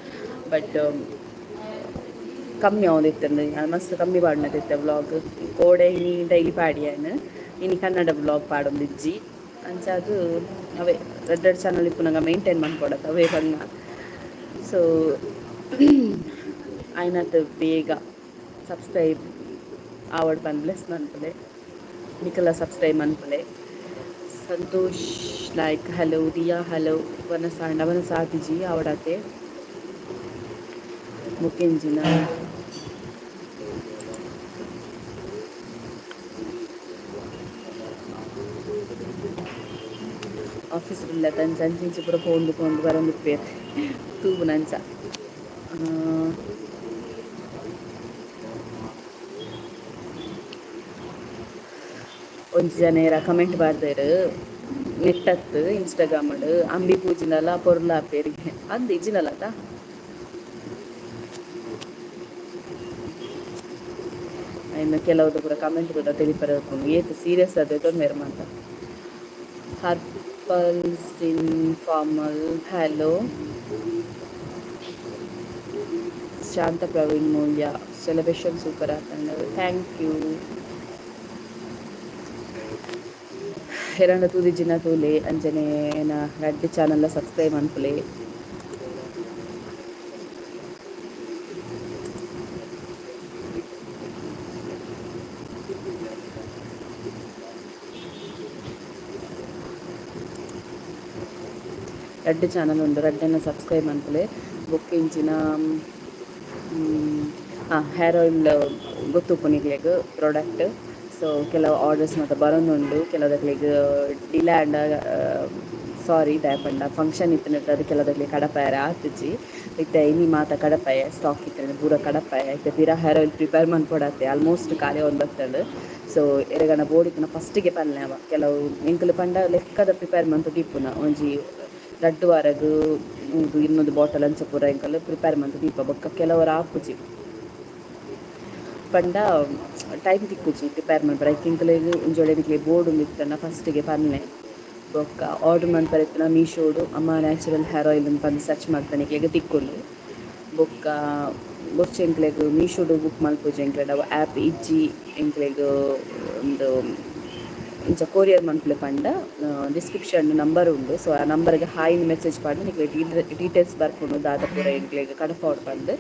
ಬಟ್ ಕಮ್ಮಿ ಆವೊಂದಿತ್ತುಂಡು. ಯಾನ್ ಮಸ್ತ್ ಕಮ್ಮಿ ಪಾಡೊಂದಿತ್ತೆ ವ್ಲಾಗ್. ಕೋಡೆ ಇನಿ ಡೈಲಿ ಪಾಡಿಯಾನ್. ಇನಿ ಕನ್ನಡ ವ್ಲಾಗ್ ಪಾಡೊಂದಿಜ್ಜಿ. ಅಂಚಾದ್ ಅವೇ ರಡ್ಡ್ ರಡ್ಡ್ ಚಾನಲ್ ಇಪ್ಪುನಗ ಮೇಂಟೈನ್ ಮನ್ಪೊಡತ್ತ, ಅವೇ ಬಂಗ. ಸೊ ಆಯ್ನಾತ್ ಬೇಗ ಸಬ್ಸ್ಕ್ರೈಬ್ ಆವಡ್ ಪಂದ್ ಬ್ಲೆಸ್ ಮನ್ಪುಲೆ. ನಿಕಲ ಸಬ್ಸ್ಕ್ರೈಬ್ ಮನ್ಪುಲೆ. Santosh like, hello Diya, hello. ವನಸಾಂಡ ವನಸ ಆತಿಜಿ ಆವಡಾತೆ. ಮುಕೆಂಜಿನ ಆಫೀಸ್ ಇಲ್ಲ ಅಂಚ ಅಂಚ ಇಂಚ ಪೂರ ಪೋಂದು ಪೋಂದು ಬರೊಂದುಪ್ಪೆರ್ ತೂಪುನ ಅಂಚ. ಒಂಜಿ ಜನ ಏರ ಕಮೆಂಟ್ ಪಾಡ್ದೆರ್, ನೆಟ್ಟತ್ ಇನ್ಸ್ಟಾಗ್ರಾಮ್ಡ್, ಅಂಬಿ ಪೂಜಿಂಡಲ ಪೊರ್ಲು ಆಪೆರ್ ಅಂದ್ ಇಜ್ಜಿಂಡಲ ಅತ. ಐನ ಕೆಲವುದ ಪೂರ ಕಮೆಂಟ್ ಪೂರ ತೆಲಿಪರೆ ಉಪ್ಪುಂಡು. ಏತ್ ಸೀರಿಯಸ್ ಆದ್ ದೆತೊನ್ವೆರ್ ಮಾತ. ಹರ್ಪಲ್ಸ್ ಇನ್ಫಾರ್ಮಲ್, ಹಲೋ. ಶಾಂತ ಪ್ರವೀಣ್ ಮೂಲ್ಯ, ಸೆಲೆಬ್ರೇಷನ್ ಸೂಪರ್ ಆತಂಡ್, thank you. ಹೆರಂಡ ತೂದಿಜಿನ ತೂಲೆ. ಅಂಚನೆ ಎನ್ನ ರಡ್ಡ್ ಚಾನಲ್ ಸಬ್ಸ್ಕ್ರೈಬ್ ಮನ್ಪುಲೆ. ರಡ್ಡ್ ಚಾನಲ್ ಉಂಡು, ರಡ್ಡನ್ನ ಸಬ್ಸ್ಕ್ರೈಬ್ ಮನ್ಪುಲೆ. ಬೊಕ್ಕ ಇಂಚಿನ ಹೇರ್ ಆಯಿಲ್ ಗೊತ್ತುಪ್ಪು ನಿಕ್ಲೆಗ್ ಪ್ರಾಡಕ್ಟ್. ಸೊ ಕೆಲವು ಆರ್ಡರ್ಸ್ ಮಾತ ಬರೊಂದುಂಡು. ಕೆಲವುದಕ್ಲೆಗ್ ಡಿಲೇ ಆಂಡ ಸಾರಿ, ದಾಯೆ ಪಂಡ ಫಂಕ್ಷನ್ ಇತ್ತಿನಟ್ಟ ಅದು ಕೆಲವುದಕ್ಲೆಗ್ ಕಡಪಾಯೆರೆ ಆತಿಜಿ. ಇತ್ತೆ ಇನಿ ಮಾತ ಕಡಪಾಯ, ಸ್ಟಾಕ್ ಇತ್ತಿನ ಪೂರ ಕಡಪಾಯ. ಇತ್ತೆ ಪಿರ ಹೇರ್ ಆಯಿಲ್ ಪ್ರಿಪೇರ್ ಮನ್ಪೊಡಾತೆ, ಆಲ್ಮೋಸ್ಟ್ ಖಾಲಿ ಆವೊಂದು ಬತ್ತುಂಡು. ಸೊ ಎರೆಗನ ಬೋಡಿತ್ತಿನ ಫಸ್ಟಿಗೆ ಪನ್ಲೆ. ಅವ ಕೆಲವು ಎಂಕುಲು ಪಂಡ ಲೆಕ್ಕದ ಪ್ರಿಪೇರ್ ಮಂತ್ ದೀಪುನ, ಒಂಜಿ ರಡ್ಡ್ ವಾರಗ್ 100 200 ಬಾಟಲ್ ಅಂಚ ಪೂರ ಎಂಕುಲು ಪ್ರಿಪೇರ್ ಮಂತ್ ದೀಪ. ಬೊಕ್ಕ ಕೆಲವರ ಆಪುಜಿ ಪಂಡ ಟೈಮ್ ತಿಕ್ಕುಜಿ ಪ್ರಿಪೇರ್ ಮನ್ಪರೆ. ಐಕ್ ಎಂಕಲೆಗ್ ಒಂಜಿ ವೇಳೆ ನಿಕ್ಲೆಗ್ ಬೋಡು ಇತ್ತಂಡ ಫಸ್ಟಿಗೆ ಪನ್ಲೆ. ಬೊಕ್ಕ ಆರ್ಡರ್ ಮನ್ಪರೆ ಇತ್ತಂಡ ಮೀಶೋಡು ಅಮ್ಮ ನ್ಯಾಚುರಲ್ ಹೇರ್ ಆಯಿಲ್ ಪಂದ್ ಸರ್ಚ್ ಮಲ್ಪುನ, ನಿಕ್ಲೆಗ್ ತಿಕ್ಕುಂಡು. ಬೊಕ್ಕ ಬೊರ್ಚಿ ಎಂಕ್ಲೆಗ್ ಮೀಶೋಡು ಬುಕ್ ಮಲ್ಪುಜಿ, ಎಂಕ್ಲೆಡ ಅವು ಆ್ಯಪ್ ಇಜ್ಜಿ, ಎಂಕ್ಲೆಗ್ ಒಂದು ಇಂಚ ಕೊರಿಯರ್ ಮನ್ಪುಲೆ ಪಂಡ ಡಿಸ್ಕ್ರಿಪ್ಷನ್ ನಂಬರ್ ಉಂಡು. ಸೊ ಆ ನಂಬರ್ಗೆ ಹಾಯ್ ಮೆಸೇಜ್ ಪಾಡ್ದ್ ನಿಕ್ಲೆಗ್ ಡೀಟೇಲ್ಸ್ ಬರ್ಪುಂಡು, ದಾದ ಪೂರ ಎಂಕ್ಲೆಗ್ ಕಡಪಾವೊಡು ಪಂದ್.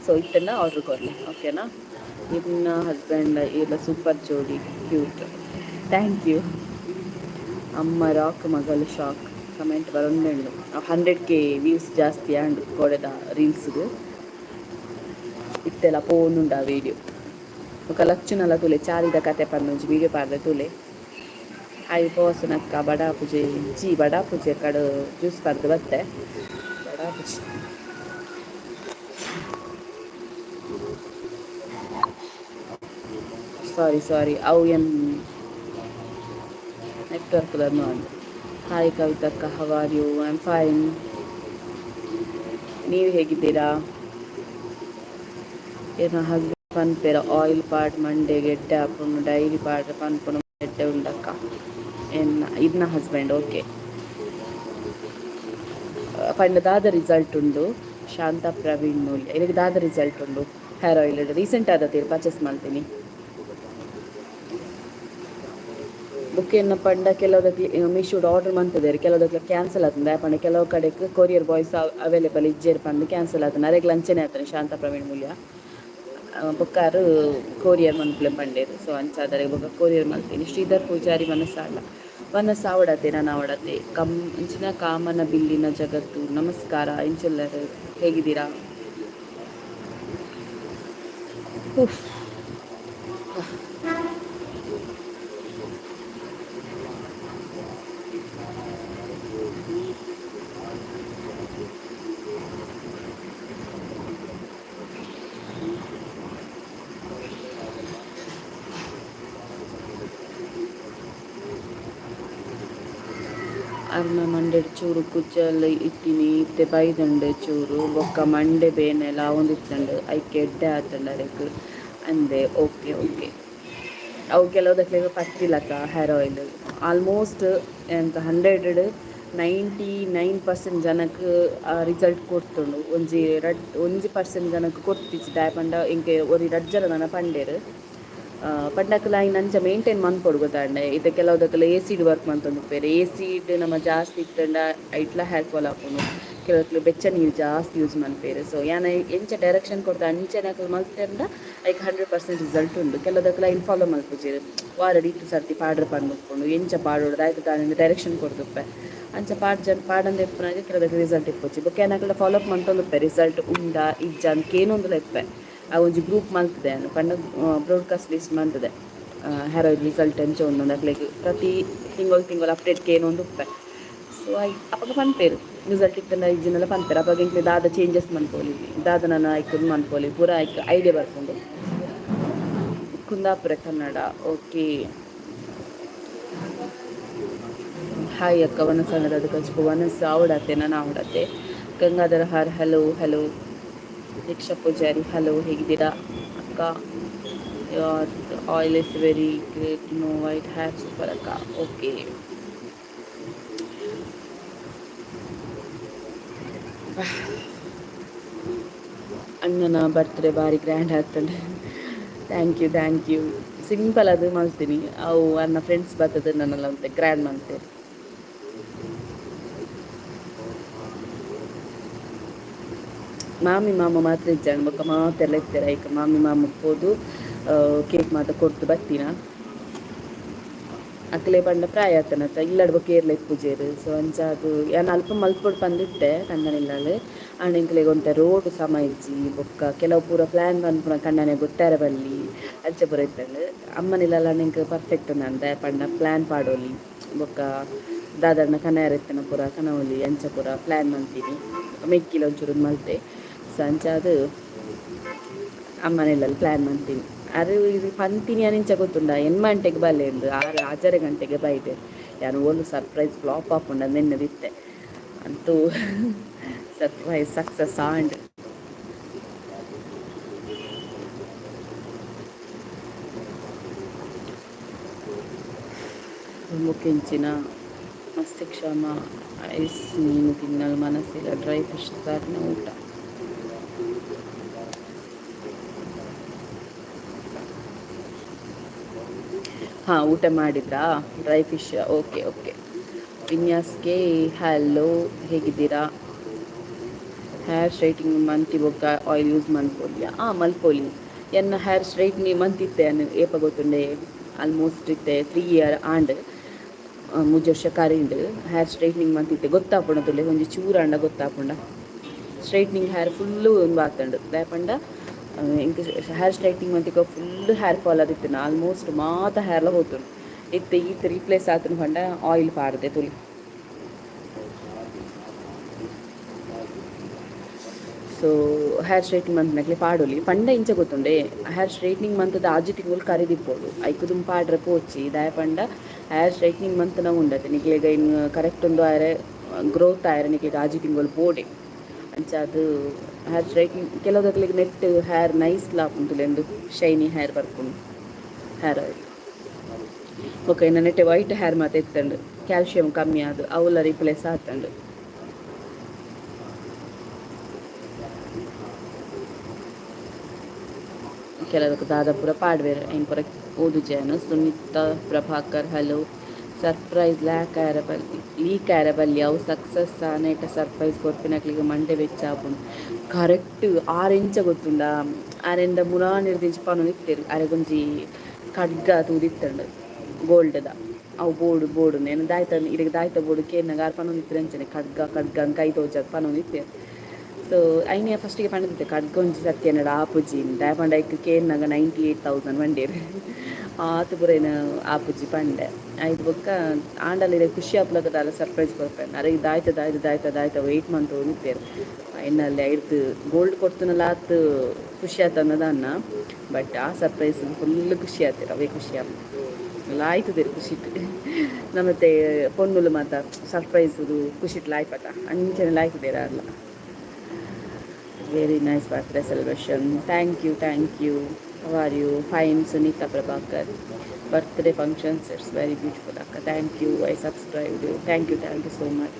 ಸೊ ಇತ್ತಂಡ ಆರ್ಡರ್ ಕೊರ್ಲೆ, ಓಕೆನಾ? ಇನ್ನ ಹಸ್ಬೆಂಡ್ ಇಲ್ಲ ಸೂಪರ್ ಜೋಡಿ, ಕ್ಯೂಟ್. Thank you. ಅಮ್ಮ ರಾಕ್, ಮಗಳು ಶಾಕ್ ಕಮೆಂಟ್ ಬರೊಂದುಂಡು. 100K views ಜಾಸ್ತಿ ಆಂಡ್ ಕೋಡೆದ ರೀಲ್ಸ್ಗ್. ಇತ್ತೆಲ ಪೋವೊಂದುಂಡು ಆ ವೀಡಿಯೋ. ಬೊಕ ಲಚ್ಚುನಲ ತೂಲೆ, ಚಾರಿದ ಕತೆ ಪಂದ್ ಒಂಜಿ ವೀಡಿಯೋ ಪಾಡ್ದೆ, ತೂಲೆ. ಹಾಯ್ ಉಪವಾಸನಕ್ಕ. ಬಡಾ ಪೂಜೆ ಜಿ, ಬಡಾ ಪೂಜೆ ಕಡು ಜ್ಯೂಸ್ ಪರ್ದು ಬತ್ತೆ ಬಡಾ ಪೂಜೆ. ಸಾರಿ ಸಾರಿ, ಅವು ಎನ್ ನೆಟ್ವರ್ಕ್ ಅಂದ್. ಹಾಯ್ ಕವಿತಕ್ಕ, how are you? I am fine. ನೀವು ಹೇಗಿದ್ದೀರಾ? ಎನ್ನ ಹಸ್ಬೆಂಡ್ ಪನ್ಪೆರ್ ಆಯಿಲ್ ಪಾಡ್ ಮಂಡೆಗ್ ಎಡ್ಡೆ ಆಪುಂಡು, ಡೈಲಿ ಪಾಡ್ರೆ ಪನ್ಪುನು, ಎಡ್ಡೆ ಉಂಡಕ್ಕ. ಎನ್ನ ಇರ್ನ ಹಸ್ಬೆಂಡ್, ಓಕೆ. ಪಂಡ ದಾದ ರಿಸಲ್ಟ್ ಉಂಡು? ಶಾಂತ ಪ್ರವೀಣ್ ಮೂಲ್ಯ, ಇದಕ್ಕೆ ದಾದ ರಿಸಲ್ಟ್ ಉಂಡು? ಹೇರ್ ಆಯಿಲ್ ರೀಸೆಂಟ್ ಆದ ಪರ್ಚೇಸ್ ಮಾಡ್ತೀನಿ. ಬುಕ್ ಪಂಡ ಕೆಲವುದಕ್ಕೆ ಮೀಶೋಡ್ ಆರ್ಡರ್ ಮಂತುದೆರ್, ಕೆಲವುದಕ್ಕೆ ಕ್ಯಾನ್ಸಲ್ ಆತುಂಡು. ಪಂಡ ಕೆಲವು ಕಡೆಕ್ ಕೊರಿಯರ್ ಬಾಯ್ಸ್ ಅವೈಲೇಬಲ್ ಇಜ್ಜೆರ್ ಪಂದ್ ಕ್ಯಾನ್ಸಲ್ ಆತುಂಡು. ಅರೆಗ್ ಅಂಚನೆ ಆತುಂಡು. ಶಾಂತ ಪ್ರವೀಣ್ ಮೂಲ್ಯ ಬೊಕ್ಕಾರು ಕೊರಿಯರ್ ಮನ್ಪುಲೆ ಪಂಡೇರು. ಸೊ ಅಂಚಾದರೆ ಬೊಕ್ಕ ಕೊರಿಯರ್ ಮಲ್ತೀನಿ. ಶ್ರೀಧರ್ ಪೂಜಾರಿ, ಮನಸ್ಸಾಲ ವನಸ್ ಆವಡತೆ, ನಾನು ಆವಡತೆ. ಕಮ್ ಇಂಚಿನ ಕಾಮನ ಬಿಲ್ಲಿನ ಜಗತ್ತು. ನಮಸ್ಕಾರ, ಎಂಚುಲ್ಲರ್, ಹೇಗಿದ್ದೀರಾ? ಉಫ್. ಅರ್ನ ಮಂಡೆಡ್ ಚೂರು ಕುಜ್ಜಲ್ ಇತ್ತಿನಿ, ಇತ್ತೆ ಬೈದುಂಡು ಚೂರು. ಬೊಕ್ಕ ಮಂಡೆ ಬೇನೆಲ ಆವೊಂದಿತ್ತುಂಡು, ಐಕ್ ಎಡ್ಡೆ ಆತುಂಡು ಅರೆಕ್ ಅಂದೆ. Okay okay. ಅವು ಕೆಲವುದಕ್ಲೆಗ್ ಪತ್ತಿಲಕ್ಕ ಹೇರ್ ಆಯಿಲ್. ಆಲ್ಮೋಸ್ಟ್ ಎಂತ 100 99% ಜನಕ್ಕೆ ರಿಸಲ್ಟ್ ಕೊರ್ತುಂಡು. ಒಂಜಿ ರಡ್ 1% ಜನಕ್ಕೆ ಕೊರ್ತಿಜ್ಜಿ. ದಾಯೆ ಪಂಡ ಎಂಕ್ ಒರಿ ರಡ್ಡ್ ಜನ ನನ ಪಂಡೆರ್. ಪಂಡಕ್ಲ ಐನ್ ಅಂಚ ಮೇಂಟೈನ್ ಮನ್ಪೊಡು, ಗೊತ್ತಾಂಡ? ಇತ್ತೆ ಕೆಲವುದಕ್ಲ್ ಎಸಿಡ್ ವರ್ಕ್ ಮಂತೊಂದುಪ್ಪೆರ್. ಎಸಿಡ್ ನಮ ಜಾಸ್ತಿ ಇತ್ತುಂಡ ಐಟ್ಲ ಹೇರ್ ಫಾಲ್ ಆಪುಂಡು. ಕೆಲವಕ್ಲು ಬೆಚ್ಚ ನೀರು ಜಾಸ್ತಿ ಯೂಸ್ ಮನ್ಪೆರ್. ಸೊ ಯಾನ್ ಎಂಚ ಡೈರೆಕ್ಷನ್ ಕೊರ್ತೆ ಅಂಚನೆ ಅಕುಲು ಮಲ್ತೆರ್ಂಡ ಐಕ್ 100% ರಿಸಲ್ಟ್ ಉಂಡು. ಕೆಲವುದಕ್ಲ್ ಐನ್ ಫಾಲೋ ಮಲ್ಪುಜೆರ್. ವಾರಡ್ ಇತ್ ಸರ್ತಿ ಪಾಡ್ರೆ ಪಂದ್ ಉಪ್ಪುಂಡು. ಎಂಚ ಪಾಡೊಡು, ದಾಯ್ತ ದಾನೆ ಡೈರೆಕ್ಷನ್ ಕೊರ್ದುಪ್ಪೆ, ಅಂಚ ಪಾಡ್ ಜನ ಪಾಡಂದೆ ಇಪ್ಪುನಗ ಕೆಲವುದಕ್ಕೆ ರಿಸಲ್ಟ್ ಇಪ್ಪುಜಿ. ಬೊಕ್ಕ ಯಾನ್ ಅಕಲ್ಡ ಫಾಲೋ ಅಪ್ ಮಂತೊಂದುಪ್ಪೆ, ರಿಸಲ್ಟ್ ಉಂಡಾ ಇಜ್ಜಾ ಅಂದ್ ಕೇನೊಂದುಲ ಇಪ್ಪೆ. ಆ ಒಂಜಿ ಗ್ರೂಪ್ ಮಲ್ತದೆ ಯಾನ್, ಪಂಡ ಬ್ರಾಡ್ಕಾಸ್ಟ್ ಲಿಸ್ಟ್ ಮಲ್ತದೆ. ಹೇರ್ ಆಯಿಲ್ ರಿಸಲ್ಟ್ ಎಂಚ ಉಂಡು ಅಕ್ಲೆಗ್ ಪ್ರತಿ ತಿಂಗೊಳು ತಿಂಗೊಳು ಅಪ್ಡೇಟ್ ಕೇನೊಂದು ಉಪ್ಪೆ. ಸೊ I ಅಪಗ ಪನ್ಪೆರ್, ರಿಸಲ್ಟ್ ಇತ್ತಂಡ ಇಜ್ಜಿಂಡಲ ಪನ್ಪೆರ್. ಅಪಗ ಎಂಕ್ಲೆ ದಾದ ಚೇಂಜಸ್ ಮನ್ಪೊಲಿ, ದಾದ ನನ ಐಕ್ ಮನ್ಪೊಲಿ, ಪೂರ ಐಕ್ ಐಡಿಯಾ ಬರ್ಪುಂಡು. ಕುಂದಾಪುರ ಕನ್ನಡ, ಓಕೆ. ಹಾಯ್ ಅಕ್ಕ, ವನಸಂಗದ ಕಚ್ಪು ವನಸ್ ಆವಡತ್ತೆ, ನಾನು ಆವಡತ್ತೆ. ಗಂಗಾಧರ ಹಾರ್, ಹಲೋ ಹಲೋ. ದೀಕ್ಷಾ ಪೂಜಾರಿ, ಹಲೋ, ಹೇಗಿದ್ದೀರಾ ಅಕ್ಕ? Oil is very great, no white hair super ಅಕ್ಕ. ಓಕೆ. ಅಣ್ಣನ ಬರ್ತ್ಡೇ ಭಾರಿ ಗ್ರ್ಯಾಂಡ್ ಆಗ್ತದೆ. Thank you, thank you. Simple ಅದು ಮಲ್ತೀನಿ. ಅವು ಅನ್ನ ಫ್ರೆಂಡ್ಸ್ ಬರ್ತದೆ ನನ್ನೆಲ್ಲ ಅಂತ ಗ್ರ್ಯಾಂಡ್ ಮಾಡ್ತೇವೆ. ಮಾಮಿ ಮಾಮ ಮಾತ್ರ ಇಜ್ಜಾಣ ಬೊಕ್ಕ ಮಾತೆಲ್ಲ ಇತ್ತಾರೆ. ಐಕ ಮಾಮಿ ಮಾಮ ಪೋದು ಕೇಕ್ ಮಾತ ಕೊಡ್ತು ಬತ್ತಿನ. ಅಕ್ಲೆ ಪಂಡ ಪ್ರಾಯ ಆತನತ್ತ ಇಲ್ಲಡ್ ಬೊಕ್ಕ ಏರ್ಲ ಇಪ್ಪುಜೆರ್. ಸೊ ಅಂಚ ಅದು ಯಾನ್ ಅಲ್ಪ ಮಲ್ಪೊಡು ಪಂದಿತ್ತೆ ಕಂಡನಿಲ್ಲಾಲ್. ಆಂಡ ಎಂಕ್ಲೆಗ್ ಒಂತೆ ರೋಡ್ ಸಮ ಇಜ್ಜಿ ಬೊಕ್ಕ ಕೆಲವು ಪೂರ ಪ್ಲ್ಯಾನ್ ಪನ್ಪುನ ಕಂಡನೆ ಗೊತ್ತಾರ ಬಲ್ಲಿ ಅಂಚ ಪೂರ ಇತ್ತಂಡ್. ಅಮ್ಮನಿಲ್ಲಾಲ್ ಎಂಕ್ ಪರ್ಫೆಕ್ಟ್ ಅಂದ ಪಂಡ ಪ್ಲ್ಯಾನ್ ಪಾಡೊಲಿ ಬೊಕ್ಕ ದಾದಣ್ಣ ಕನಯರ ಇತ್ತನ ಪೂರ ಕನವೊಲಿ ಅಂಚ ಪೂರ ಪ್ಲ್ಯಾನ್ ಮಲ್ತೀನಿ. ಮೆಕ್ಕಿಲ ಒಂಚೂರು ಮಲ್ತೆ. ಸೊ ಅಂಚಾದ್ ಅಮ್ಮನಿಲ್ಲಲ್ಲಿ ಪ್ಲ್ಯಾನ್ ಮಲ್ತೀನಿ. ಅರೆ ಇದು ಪಂತಿನಿ ಇಂಚ ಗೊತ್ತುಂಡ ಎನ್ಮ ಗಂಟೆಗೆ ಬಲ್ಲೆ ಆರು ಆಜರೆ ಗಂಟೆಗೆ ಬೈದೆ. ಯಾನು ಓಲು ಸರ್ಪ್ರೈಸ್ ಫ್ಲಾಪ್ ಆಪುಂಡ ನೆನ್ನದಿತ್ತೆ. ಅಂತೂ ಸರ್ಪ್ರೈಸ್ ಸಕ್ಸಸ್ ಆಂಡ್. ಮುಖೆಂಚಿನ ಮಸ್ತಿಕ್ಷಮ ಐಸ್ ಮೀನು ತಿನ್ನಲು ಮನಸ್ಸಿಲ್ಲ. ಡ್ರೈ ಫಿಶ್ ಸಾರಿನ ಊಟ. ಹಾಂ, ಊಟ ಮಾಡಿದ್ರಾ? Dry fish, okay okay. ವಿನ್ಯಾಸ್ಗೆ hello, ಹೇಗಿದ್ದೀರಾ? ಹೇರ್ ಸ್ಟ್ರೈಟಿಂಗ್ ಮಂತಿ ಬೊಕ್ಕ ಆಯಿಲ್ ಯೂಸ್ ಮಲ್ಪೊಲಿಯಾ? ಹಾಂ, ಮಲ್ಪೊಲಿ. ಎನ್ನ ಹೇರ್ ಸ್ಟ್ರೈಟ್ನಿ ಮಂತಿತ್ತೆ ಏಪ ಗೊತ್ತುಂಡೆ ಆಲ್ಮೋಸ್ಟ್ ಇತ್ತೆ 3 ಇಯರ್ ಆಂಡ್, ಮೂಜಿ ವರ್ಷ ಕರಿಂಡ್. ಹೇರ್ ಸ್ಟ್ರೈಟ್ನಿಂಗ್ ಮಂತಿತ್ತೆ ಗೊತ್ತಾಪುಂಡ ತುಲೆ ಒಂಜಿ ಚೂರಾಂಡ ಗೊತ್ತಾಪುಂಡ. ಸ್ಟ್ರೈಟ್ನಿಂಗ್ ಹೇರ್ ಫುಲ್ಲು ಒಂದು ಆತಂಡು. ದಾಯೆ ಪಂಡ ಎಂಕ್ ಹೇರ್ ಸ್ಟ್ರೈಟ್ನಿಂಗ್ ಮಂತಿಕ ಫುಲ್ ಹೇರ್ ಫಾಲ್ ಆದಿತ್ತಿನ ಆಲ್ಮೋಸ್ಟ್ ಮಾತ ಹೇರ್ಲ ಹೋತುಂಡು. ಇತ್ತೆ ಈತ್ ರೀಪ್ಲೇಸ್ ಆತುಂಡು ಪಂಡ ಆಯಿಲ್ ಪಾಡ್ದೆ ತುಲಿ. ಸೊ ಹೇರ್ ಸ್ಟ್ರೈಟ್ನಿಂಗ್ ಮಂತ್ನಕ್ಲೆ ಪಾಡೊಲಿ ಪಂಡ ಇಂಚ ಗೊತ್ತುಂಡೆ ಹೇರ್ ಸ್ಟ್ರೈಟ್ನಿಂಗ್ ಮಂತದ ಆಜಿ ತಿಂಗಳು ಕರಿದಿಪ್ಪೊಡು. ಐಕ್ ದುಂಬು ಪಾಡ್ರೆ ಪೋಚಿ. ದಾಯೆ ಪಂಡ ಹೇರ್ ಸ್ಟ್ರೈಟ್ನಿಂಗ್ ಮಂತ್ನ ಉಂಡತೆ ನಿಕ್ಲೆಗ್ ಐನ್ ಕರೆಕ್ಟ್ ಉಂದು ಆಯರೆ ಗ್ರೋತ್ ಆಯರೆ ನಿಕ್ಲೆಗ್ ಆಜಿ ತಿಂಗಳು ಬೋಡೆ. ಅಂಚಾದ್ ಹೇರ್ ಸ್ಟ್ರೈಟ್ನಿಂಗ್ ಕೆಲವುದಕ್ಲೆಗ್ ನೆಟ್ ಹೇರ್ ನೈಸ್ ಲ ಆಪುಂಡು ಶೈನಿ ಹೇರ್ ಬರ್ಪುಂಡು ಹೇರ್ ಆಯಿಲ್. ಬೊಕ್ಕ ಎನ್ನ ನೆಟ್ಟೆ ವೈಟ್ ಹೇರ್ ಮಾತ ಇತ್ತಂಡು ಕ್ಯಾಲ್ಶಿಯಂ ಕಮ್ಮಿ ಆದ್ ಅವುಲ ರೀಪ್ಲೇಸ್ ಆತಂಡು. ಕೆಲವಕ್ಕೆ ದಾದ ಪೂರ ಪಾಡ್ವೆರ್ ಐನ್ ಪೂರ ಓದುಜೆನ್. ಸುನೀತಾ ಪ್ರಭಾಕರ್ ಹಲೋ. ಸರ್ಪ್ರೈಸ್ ಲ್ಯಾಕ್ ಆಯರ ಬಲ್ಲಿ ಲೀಕ್ ಆಯರ ಬಲ್ಲಿ ಅವು ಸಕ್ಸಸ್ ಆನೇಟ ಸರ್ಪ್ರೈಸ್ ಕೊರ್ಪಿನಕ್ಲೆಗ್ ಮಂಡೆ ಬೆಚ್ಚ ಆಪುಂಡು. ಕರೆಕ್ಟ್ ಆರ್ ಎಂಚ ಗೊತ್ತುಂಡ ಆರೆಂಡ ಮುರಾನಿರ್ದಿಂಚ ಪನೊಂದಿತ್ತೆರ್ ಅರೆಗೊಂಜಿ ಖಡ್ಗ ತೂದಿತ್ತಂಡ್ ಗೋಲ್ಡ್ದ. ಅವು ಬೋಡು ಬೋಡು ನೇನು ದಾಯ್ತ ಇರೆಗ್ ದಾಯ್ತ ಬೋಡು ಕೇನ್ನಗ ಆರ್ ಪನೊಂದಿತ್ತೆರ್ ಅಂಚನೆ ಖಡ್ಗ ಖಡ್ಗ ಕೈ ತೋಜಾದ್ ಪನೊಂದಿತ್ತೆರ್. ಸೊ ಐನೆ ಫಸ್ಟಿಗೆ ಪಂಡಿತ್ತೆ ಖಡ್ಗ ಒಂಜಿ ಸತ್ಯ ಎನ್ನಡ ಆಪುಜಿ ದಾಯೆ ಪಂಡ ಐಕ್ ಕೇನ್ನಗ 98,000 ಪಂಡೆರ್. ಆತ್ ಪೂರ ಏನ್ ಆಪುಜಿ ಪಂಡೆ. ಐದು ಬೊಕ್ಕ ಆಂಡಲ ಇರೆಗ್ ಖುಷಿ ಆಪುಲಕ ದಾಲ ಸರ್ಪ್ರೈಸ್ ಕೊರ್ಪೆರ್. ಅರೆಗ್ ದಾಯ್ತ ದಾಯ್ತ ದಾಯ್ತ ದಾಯ್ತ ವೆಯ್ಟ್ ಮಂತೊಂದಿತ್ತೆರ್. ಎನ್ನಲ್ಲಿ ಐರ್ದ್ ಗೋಲ್ಡ್ ಕೊರ್ತುನಲ ಆತ್ ಖುಷಿ ಆತನ ಬಟ್ ಆ ಸರ್ಪ್ರೈಸ್ ಫುಲ್ ಖುಷಿ ಆತೆರ್. ಅವೇ ಖುಷಿ ಆಪುಂಡು ಲಾಯ್ತುದೆರ್ ಖುಷಿಟ್. ನಮತ್ತೆ ಪೊಣ್ಣುಲು ಮಾತ ಸರ್ಪ್ರೈಸ್ ಖುಷಿಟ್ ಲಾಯ್ಪತ ಅಂಚನೆ ಲಾಯ್ತುದೆರ್ ಆರ್ಲ. Very nice birthday celebration. Thank you, thank you. How are you? Fine, Sunita Prabhakar. Birthday functions, it's very beautiful ಅಕ್ಕ. Thank you. I subscribed you. Thank you, thank you so much.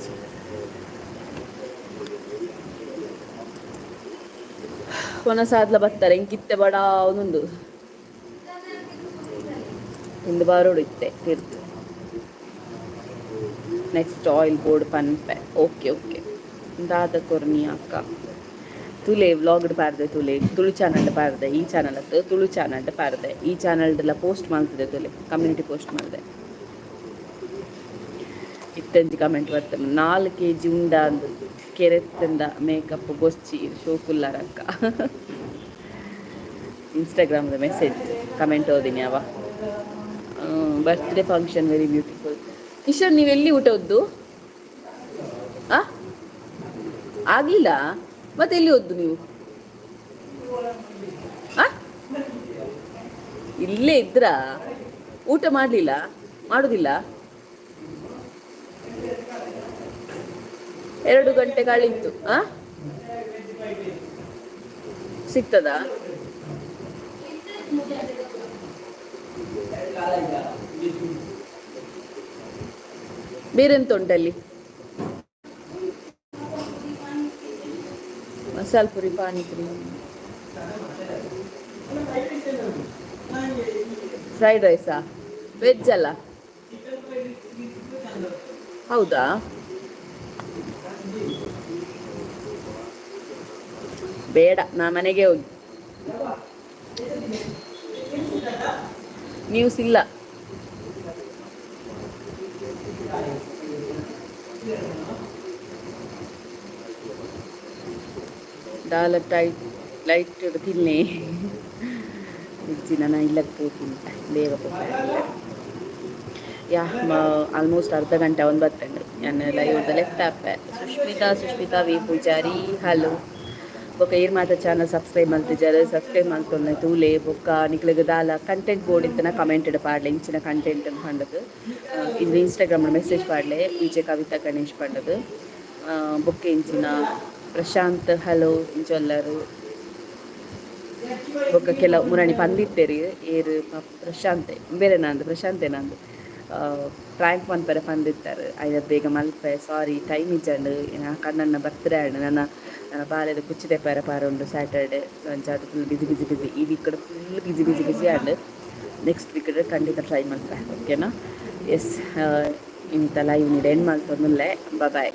ಒನಸಾದ್ಲ ಬತ್ತಾರೆ ಇಂಕಿತ್ತೆ ಬಡ ಒಂದೊಂದು ಇಂದು ಬಾರೋಡು ಇತ್ತೆ ತೀರ್ತು. Next oil board ಪನ್ಪೆ. Okay okay. ದಾದ ಕೊರ್ನಿ ಅಕ್ಕ ತುಲೆ ವ್ಲಾಗ್ಡ್ ಪಾರ್ದೆ ತುಲೆ ತುಳು ಚಾನಲ್ ಪಾರ್ದೆ. ಈ ಚಾನಲ್ ಅತ್ತು ತುಳು ಚಾನಲ್ ಪಾರ್ದೆ. ಈ ಚಾನಲ್ಡೆಲ್ಲ ಪೋಸ್ಟ್ ಮಾಡ್ತಿದೆ ತುಲೆ ಕಮ್ಯುನಿಟಿ ಪೋಸ್ಟ್ ಮಾಡಿದೆ. ಇತ್ತಂಜಿ ಕಮೆಂಟ್ ಬರ್ತದೆ 4 ಕೆಜಿ ಉಂಡ ಅಂದು ಕೆರೆತ್ತಂಡ ಮೇಕಪ್ ಬೊಚ್ಚಿ ಶೋಕುಲ್ಲಾರಕ್ಕ. ಇನ್ಸ್ಟಾಗ್ರಾಮ್ದ ಮೆಸೇಜ್ ಕಮೆಂಟ್ ಓದಿನಿ ಅವ. Birthday function very beautiful. Kishore, ನೀವೆಲ್ಲಿ ಊಟ ಒದ್ದು? ಆ ಆಗಲಿಲ್ಲ? ಮತ್ತೆ ಎಲ್ಲಿ ಓದ್ದು ನೀವು? ಇಲ್ಲೇ ಇದ್ರಾ? ಊಟ ಮಾಡಲಿಲ್ಲ? ಮಾಡುದಿಲ್ಲ? 2 ಗಂಟೆ ಕಳೀತು. ಆ ಸಿಗ್ತದಾ? ಬೇರೆ ಎಂತ ಉಂಟಲ್ಲಿ? ಮಸಾಲ ಪುರಿ, ಪಾನಿಪುರಿ. ಫ್ರೈಡ್ ರೈಸಾ? ವೆಜ್ ಅಲ್ಲ? ಹೌದಾ? ಬೇಡ, ನಾ ಮನೆಗೆ ಹೋಗಿ. ನ್ಯೂಸ್ ಇಲ್ಲ. ದಾಲ ಟೈಟ್ ಲೈಟ್ ತಿನ್ನೆ ಇಜ್ಜಿ. ನಾನು ಇಲ್ಲಕ್ಕೆ ಪೋತೀನಿ, ಬೇಗ ಪೋಪೆ. ಯಾ, ಆಲ್ಮೋಸ್ಟ್ ಅರ್ಧ ಗಂಟೆ ಒಂದು ಬತ್ತಂಡು. ನಾನು ಲೈವ್ ಲೆಫ್ಟ್ ಆಪೆ. Sushmita, Sushmita V Poojary, hello. ಬೊಕ್ಕ ಈರ್ ಮಾತ ಚಾನಲ್ ಸಬ್ಸ್ಕ್ರೈಬ್ ಮಲ್ತಿಜಾರ್, ಸಬ್ಸ್ಕ್ರೈಬ್ ಮಲ್ತೊಂದು ತೂಲೆ. ಬೊಕ್ಕ ನಿಕ್ಲೆಗ್ ದಾಲ ಕಂಟೆಂಟ್ ಬೋರ್ಡ್ ಇತ್ತನ ಕಮೆಂಟ್ ಪಾಡ್ಲೆ, ಇಂಚಿನ ಕಂಟೆಂಟ್ ಪಂಡದು. ಇದು ಇನ್ಸ್ಟಾಗ್ರಾಮ್ ಮೆಸೇಜ್ ಪಾಡ್ಲೆ, ವಿಜಯ್ ಕವಿತಾ ಗಣೇಶ್ ಪಂಡದು. ಬೊಕ್ಕ ಇಂಚಿನ ಪ್ರಶಾಂತ್, ಹಲೋ. ಇಂಚೊಲ್ಲರು ಬೊಕ್ಕ ಕೆಲವು ಮುರಣಿ ಪಂದಿತ್ತೇರಿ. ಏರು? ಪ್ರಶಾಂತೆ ಬೇರೆ ನಂದು, ಪ್ರಶಾಂತೆ ನಂದು. ಪ್ರ್ಯಾಂಕ್ ಮನ್ಪರೆ ಪಂದಿತ್ತಾರೆ. ಐನ ಬೇಗ ಮಲ್ಪೆ. ಸಾರಿ, ಟೈಮ್ ಇಜ್ಜಂಡು. ಕಣ್ಣನ್ನ ಬರ್ತ್ಡೇ ಆಂಡ್. ನನ್ನ ನನ್ನ ಬಾಲೆದ ಕುಚ್ಚು ದೆಪ್ಪರೆ ಪಾರುಂಡು ಸ್ಯಾಟರ್ಡೆ. ಅಂಚಾದ್ ಫುಲ್ ಬಿಸಿ ಬಿಸಿ ಬಿಸಿ. ಈ ವೀಕ್ ಫುಲ್ ಬಿಸಿ ಬಿಸಿ ಬಿಸಿ ಆಂಡ್. ನೆಕ್ಸ್ಟ್ ವೀಕ್ ಖಂಡಿತ ಟ್ರೈ ಮಲ್ಪೆ, ಓಕೆನಾ? ಎಸ್, ಇಂತ ಲೈವ್ ನೀಡು ಎಂಡ್ ಮಲ್ತೊಂದುಲ್ಲೆ. ಬಾಯ್.